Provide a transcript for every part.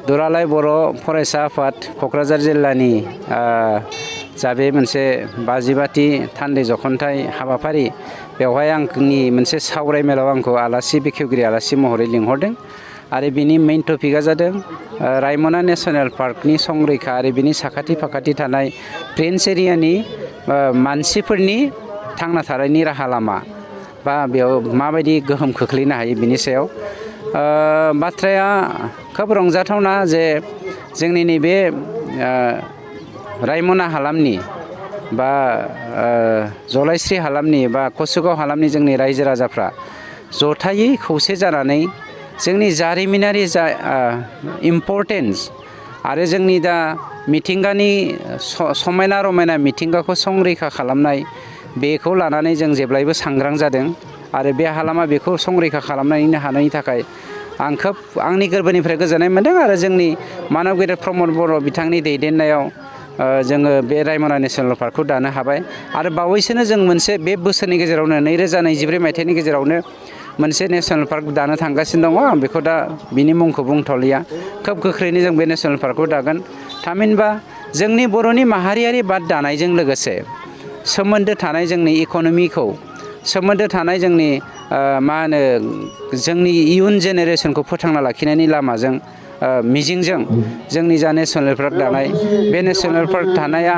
दुलाराय बर' फरायसा आफाद क'क्राझार जिल्लानि जा बे मोनसे 52थि थान्दै जखनथाइ हाबाफारि बेवहाय आंनि मोनसे सावरायमेलाव आंखौ आलासि बेखेवगिरि आलासि महरै लिंहरदों आरो बिनि मेइन टपिकआ जादों रायमना नेशनेल पार्कनि संरैखा आरो बिनि साखाथि फाखाथि थानाय प्रिन्स एरियानि मानसिफोरनि थांना थानायनि राहा लामा बा बेयाव माबायदि गोहोम खोख्लैनो हायो बिनि सायाव बाथ्राया खोब रंजाथावना जे जोंनि नैबे रायमना हालामनि बा जलायस्रि हालामनि बा कसुगाव हालामनि जोंनि रायजो राजाफ्रा जथायै खौसे जानानै जोंनि जारिमिनारि जा इम्परटेन्स आरो जोंनि दा मिथिंगानि समायना रमायना मिथिंगाखौ संरैखा खालामनाय बेखौ लानानै जों जेब्लायबो सांग्रां जादों आरो बे हालामा बेखौ संरैखा खालामनो हानायनि थाखाय आं खोब आंनि गोरबोनिफ्राय गोजोननाय मोनदों आरो जोंनि मानब गेदेर प्रमद बर' बिथांनि दैदेननायाव जोङो बे रायमना नेशनेल पार्कखौ दानो हाबाय आरो बावैसोनो जों मोनसे बे बोसोरनि गेजेरावनो 2024 मायथाइनि गेजेरावनो मोनसे नेशनेल पार्क दानो थांगासिनो दङ आं बेखौ दा बिनि मुंखौ बुंथ'लिया खोब गोख्रैनो जों बे नेशनेल पार्कखौ दागोन थामहिनबा जोंनि बर'नि माहारियारि बाद दानायजों लोगोसे सोमोन्दो थानाय जोंनि इक'नमिखौ सोमोन्दो थानाय जोंनि मा होनो जोंनि इयुन जेनेरेसनखौ फोथांना लाखिनायनि लामाजों मिजिंजों जोंनि जा नेशनेल पार्क दानाय बे नेशनेल पार्क थानाया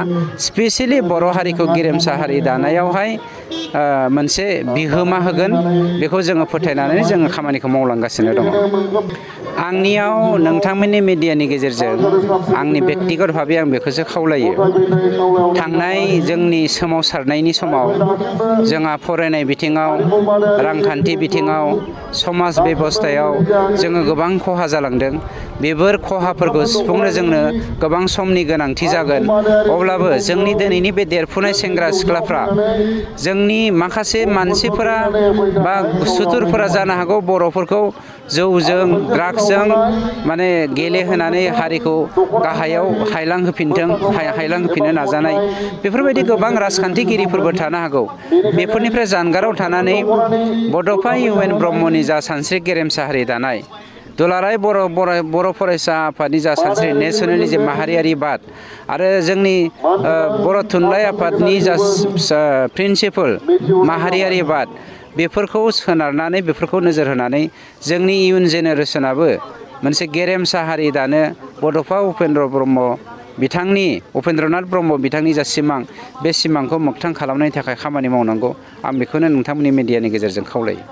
स्पेसियेलि बर' हारिखौ गेरेमसा हारि दानायावहाय मोनसे बिहोमा होगोन बेखौ जोङो फोथायनानै जोङो खामानिखौ मावलांगासिनो दङ आंनियाव नोंथांमोननि मिडियानि गेजेरजों आंनि बेक्तिगत भाबै आं बेखौसो खावलायो थांनाय जोंनि सोमावसारनायनि समाव जोंहा फरायनाय बिथिङाव रांखान्थि बिथिङाव समाज बेबस्थायाव जोङो गोबां खहा जालांदों बेफोर खहाफोरखौ सुफुंनो जोंनो गोबां समनि गोनांथि जागोन अब्लाबो जोंनि दिनैनि बे देरफुनाय सेंग्रा सिख्लाफ्रा जोंनि माखासे मानसिफोरा बा सुथुरफोरा जानो हागौ बर'फोरखौ जौजों ड्राग्सजों माने गेलेहोनानै हारिखौ गाहायाव हायलांहोफिननो नाजानाय बेफोरबायदि गोबां राजखान्थिगिरिफोरबो थानो हागौ बेफोरनिफ्राय जानगाराव थानानै बड'फा इउ एन ब्रह्मनि जा सानस्रि गेरेमसा हारि दानाय दुलाराय बर' फरायसा आफादनि जा सानस्रि नेसनेलनि जे माहारियारि बाद आरो जोंनि बर' थुनलाइ आफादनि जा प्रिन्सिपल माहारियारि बाद बेफोरखौ सोनारनानै बेफोरखौ नोजोर होनानै जोंनि इयुन जेनेरेसनाबो मोनसे गेरेमसा हारि दानो बड'फा उपेन्द्रनाथ ब्रह्म बिथांनि जा सिमां बे सिमांखौ मोगथां खालामनायनि थाखाय खामानि मावनांगौ आं बेखौनो नोंथांमोननि मिडियानि गेजेरजों खावलायो।